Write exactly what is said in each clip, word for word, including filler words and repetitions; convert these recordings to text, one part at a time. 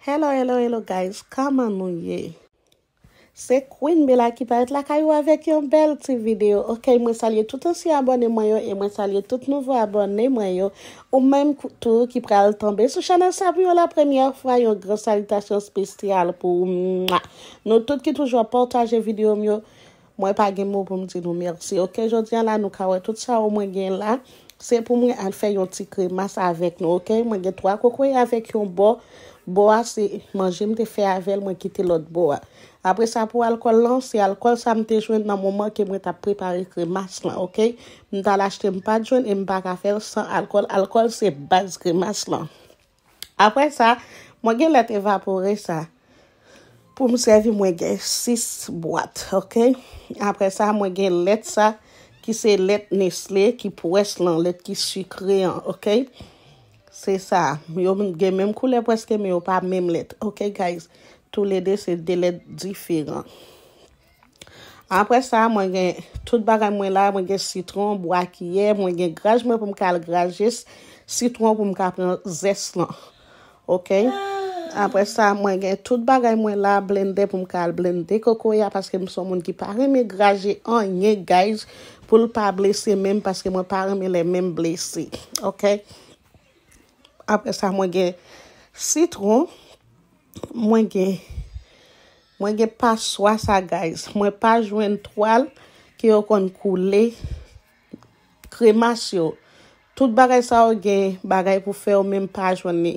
Hello, hello, hello guys, kòman nou ye? Se Queen Bella ki parèt lakay ou avèk yon bèl ti videyo. Ok, mwen salye tout ansyen abòne mwen yo e mwen salye tout nouvo abòne mwen yo. Ou menm tou ki pral tonbe sou chanèl sa pou yon la premyè fwa, yon gran salitasyon espesyal pou ou. Mwa. Nou tout ki toujou ap pataje videyo m yo, mwen pa gen mo pou m di nou mèsi. Ok, jodi a la nou ka wè tout sa yo mwen gen la. Se pou mwen al fè yon ti kremas avèk nou, ok? Mwen gen twa kokoye avèk yon bò. Bò a se manje m te fè avè l, mwen kite lòt bò a. Apre sa, pou alkòl lan, se alkòl sa m te jwenn nan moman ke mwen t ap prepare kremas lan, ok? M t al achte, m pa t jwenn e m pa ka fè l san alkòl. Alkòl se baz kremas lan. Apre sa, mwen gen lèt evapore sa. Pou m sèvi, mwen gen sis bwat, ok? Apre sa, mwen gen lèt sa, ki se lèt Nestlé, ki pwès lan, lèt ki sikre an, ok? Se sa. Yo gen menm koulè prèske, men yo pa menm lèt, ok, guys? Toulede se de lèt diferan. Apre sa, mwen gen tout bagay mwen la, mwen gen sitwon, bwa kiyè, mwen gen graj mwen pou m ka al graje s-, sitwon pou m ka pran zès lan. Ok? Apre sa, mwen gen tout bagay mwen la, blendè pou m ka al blende kokoye a, paske m se yon moun ki pa renmen graje anyen, guys, pou l pa blese men m, paske mwen pa renmen lè men m blese. Ok? Apre sa, mwen gen sitwon, mwen gen, mwen gen paswa sa, guys. Mwen pa jwenn twal ke yo konn koule kremas yo. Tout bagay sa yo gen bagay pou fè yo, men m pa jwenn li.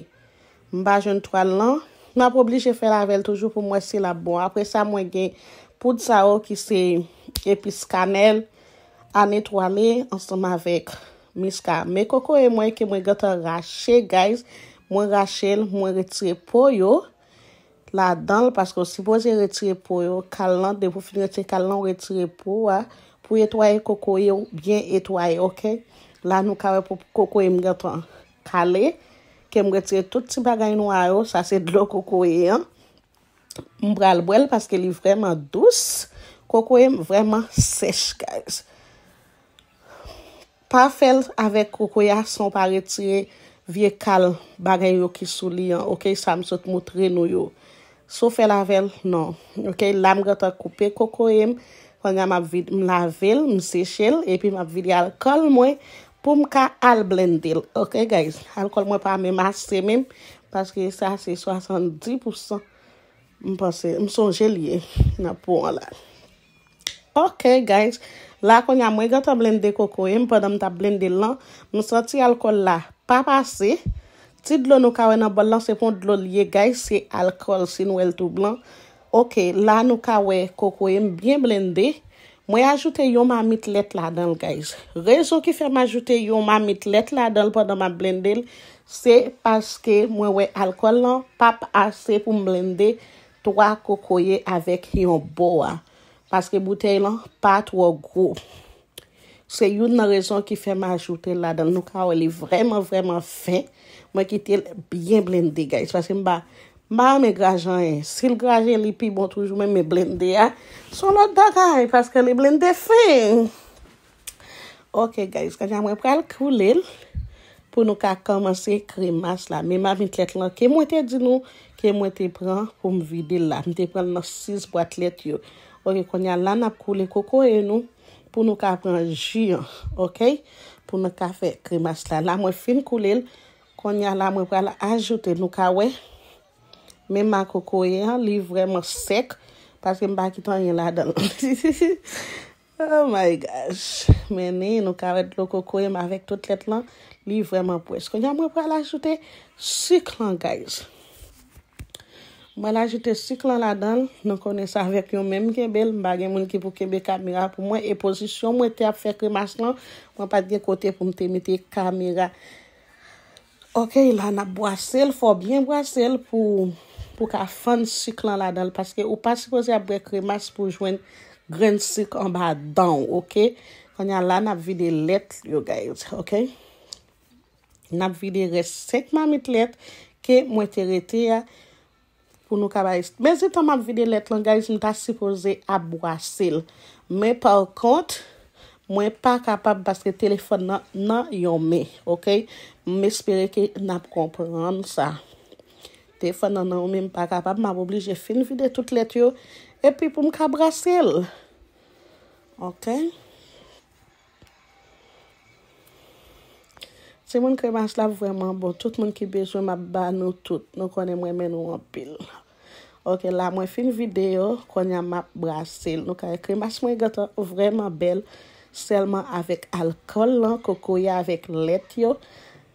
M pa jwenn twal lan. M ap oblije fè l avè l toujou pou m wè si l ap bon. Apre sa, mwen gen poud sa yo ki se epis kanèl, a netwaye ansanm avèk miska. Men kokoye mwen ke mwen gentan rache, guys. Mwen rache l, mwen retire po yo ladan l, paske w sipoze retire po yo, kal lan, depi w fin retire kal lan, w retire po a, pou etwaye kokoye w byen etwaye, ok? La, nou ka wè pou kokoye m gentan kale, ke m retire tout ti bagay nwa yo, sa se dlo kokoye an. M pral bwè l paske li vrèman dous. Kokoye m vrèman sèch, guys. Pa fè l avèk kokoye a san w pa retire vye kal bagay yo ki sou li an, ok? Sa m sot moutre nou yo. Si w fè l avè l, non. Ok, la m gentan koupe kokoye m. Kounye a m ap vide, m lave l, m seche l, epi m ap vide alkòl mwen pou m ka al blende l. Ok, guys, alkòl mwen pa menm ase menm, paske sa se swasanndis pousan. M panse, m sonje l ye nan po an la. Ok, guys. La, kounye a, mwen gentan blende kokoye m. Pandan m t ap blende l lan, m santi alkòl la pa pase. Ti dlo nou ka wè nan bòl lan, se pa yon dlo l ye, guys. Se alkòl, si n wè l tou blan. Ok, la, nou ka wè kokoye m byen blende. Mwen ajoute yon mamit lèt ladan l, guys. Rezon ki fè m ajoute yon mamit lèt ladan l pandan m ap blende l, se paske mwen wè alkòl lan p ap ase pou m blende twa kokoye avèk yon bò a. Paske boutèy lan pa twò gwo. Se youn nan rezon ki fè m ajoute l ladan l. Nou ka wè li vrèman, vrèman fen. Mwen kite l byen blende, guys. Paske m pa, m pa renmen graje anyen. Si l graje, li pi bon toujou, men, men blende a, se yon lòt bagay, paske li blende fen. Ok, guys, kounye a mwen pral koule l pou nou ka kòmanse kremas la. Men mamit lèt lan ke mwen te di nou, ke mwen te pran pou m vide l la. M te pran l nan sis bwat lèt yo. Ok, kounye a la, n ap koule kokoye nou pou nou ka pran ji an, ok? Pou nou ka fè kremas la. La, mwen fin koule l. Kounye a la, mwen pral ajoute, nou ka wè, men ma kokoye an, li vrèman sèk, paske m pa kite anyen ladan l. Oh my gosh. Men ni, nou ka wè dlo kokoye m avèk tout lèt lan, li vrèman pwès. Kounye a, mwen pral ajoute sik lan, guys. Mwen ajoute sik lan ladan l. Nou konnen sa avèk yon men m kenbe l. M pa gen moun ki pou kenbe kamera pou mwen. E pozisyon mwen te ap fè kremas lan, mwen pa t gen kote pou m te mete kamera. Ok, la n ap bwase l. Fò w byen bwase l pou, pou ka fann sik lan ladan l. Paske ou pa sipoze ap bwè kremas pou jwenn grenn sik anba dan w, ok? Kounye a la n ap vide lèt yo, guys, ok? N ap vide rès senk mamit lèt ke mwen te rete a pou nou ka bay. Mezantan m ap vide lèt lan, guys, m ta sipoze ap bwase l. Men pa kont, mwen pa kapab paske telefòn nan nan yon men, ok? M espere ke n ap konprann sa. Te fann nan, nan, men m pa kapab, m ap oblije fin vide tout lèt yo. Epi pou m ka brase l. Ok. Timoun, kremas la vrèman bon. Tout moun ki bezwen, m ap ba nou tout. Nou konnen m renmen nou anpil. Ok, la mwen fin vide yo. Kounye a m ap brase l. Nou ka wè kremas mwen gentan vrèman bèl. Sèlman avèk alkòl lan, kokoye avèk lèt yo.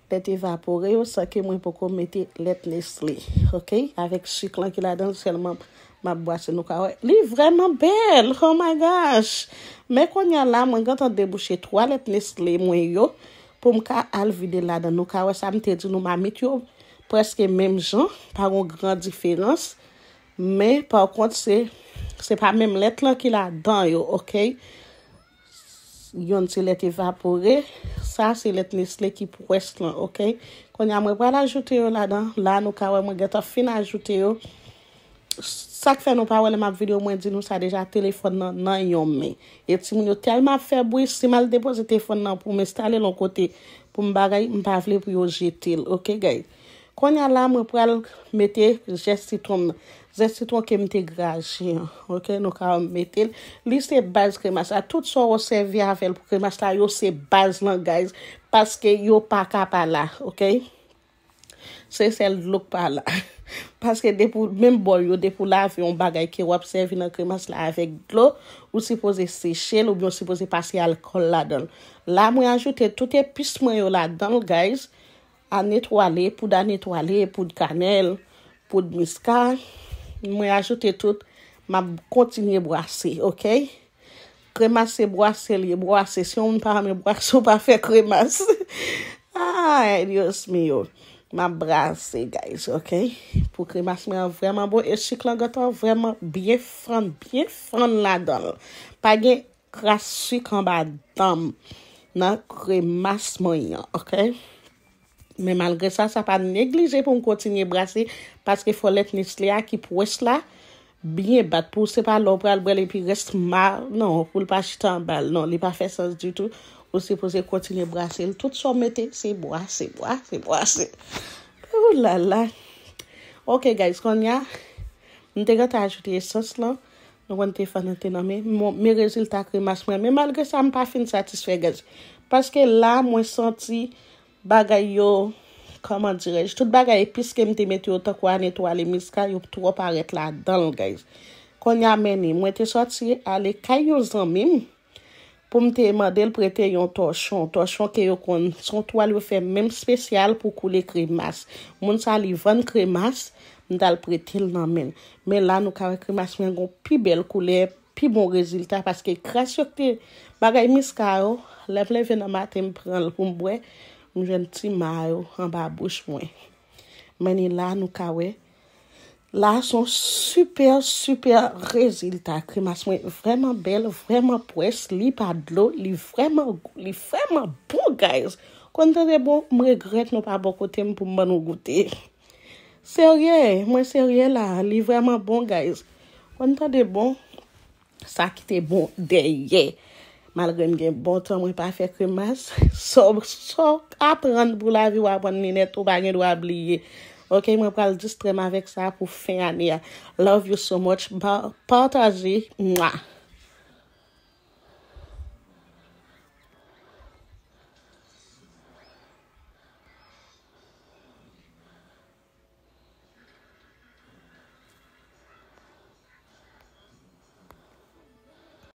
Lèt evapore yo, san ke mwen poko mete lèt Nestlé. Ok? Avèk sik lan ki ladan l sèlman m ap brase, nou ka wè. Li vrèman bèl. Oh my gosh. Men kounye a la, mwen gentan debouche twa lèt Nestlé mwen yo pou m ka al vide ladan. Nou ka wè sa m te di nou, mamit yo prèske menm jan, pa gon gran diferans. Men pa kont se, se pa menm lèt lan ki ladan yo, ok? Yonn se lèt evapore, sa se lèt Nestlé ki pwès lan, ok? Kounye a mwen pral ajoute yo ladan. La nou ka wè mwen gentan fin ajoute yo. Sa k fè nou pa wè lè m ap vide yo, mwen di nou sa deja, telefòn nan nan yon men. E timoun yo tèlman ap fè bri, si m al depoze telefòn nan pou m enstale l yon kote, pou m bagay, m pa vle pou yo jete l, ok, guys? Kounye a la, mwen pral mete zès sitwon m nan. Zès sitwon ke m te graje an. Ok, nou ka mete l. Li se baz kremas la. Tout sa w sèvi avè l pou kremas la, yo se baz lan, guys. Paske yo pa ka pa la, ok? Se sèl dlo k pa la. Paske depi w, menm bòl yo, depi w lave yon bagay ke w ap sèvi nan kremas la avèk dlo, ou sipoze seche l oubyen w sipoze pase alkòl ladan l. La, mwen ajoute tout epis mwen yo ladan l, guys. A netwale, poud a netwale, poud kanèl, poud miska. Mwen ajoute tout, m ap kontinye brase, ok? Kremas se brase li ye, brase. Si yon moun pa renmen brase, ou pa fè kremas. Ay, Dios mío. M ap brase, guys, ok? Pou kremas mwen an vrèman bon. E sik lan gentan vrèman byen fann, byen fann ladan l. Pa gen kras sik anba dan m nan kremas mwen an, ok? Men malgre sa, sa pa neglije pou m kontinye brase, paske fò lèt Nestlé a ki pwès la byen bat. Pou se pa lè w pral bwè l epi rès ma, non, pou l pa chita anba l, non, li pa fè sans ditou. Ou sipoze kontinye brase l. Tout sa w mete, se brase, brase, brase. Oulala. Ok, guys, kounye a, m te gentan ajoute esans lan. Nou konn te fann an te nan men. Mon, men rezilta kremas mwen. Men malgre sa, m pa fin satisfè, guys. Paske la, mwen santi bagay yo, kòman dirèj, tout bagay epis ke m te mete yo tankou a netwale miska, yo twò parèt ladan l, guys. Kounye a, men ni, mwen te sòti ale kay yon zanmi m pou m te mande l prete yon tòchon. Tòchon ke yo konn, se yon twal yo fè menm espesyal pou koule kremas. Moun sa, li vann kremas, m t al prete l nan men l. Men la, nou ka wè kremas mwen gon pi bèl koulè, pi bon rezilta, paske gras yo k te bagay miska yo, lè m leve nan maten, m pran l pou m bwè, m jwenn ti ma yo anba bouch mwen. Men ni la, nou ka wè. La, se yon sipè, sipè rezilta. Kremas mwen vrèman bèl, vrèman pwès, li pa dlo, li vrèman gou, li vrèman bon, guys. Konn tande bon, m regrèt nou pa bò kote m pou m ban nou goute. Serye, mwen serye la, li vrèman bon, guys. Konn tande bon, sa ki te bon dèyè. Malgre m gen bon tan mwen pa fè kremas, sa w, sa w aprann pou lavi w aprann li nèt, ou pa gen dwa bliye. Ok, mwen pral distrè m avèk sa pou fen ane a. Love you so much. Pa, pataje. Mwa.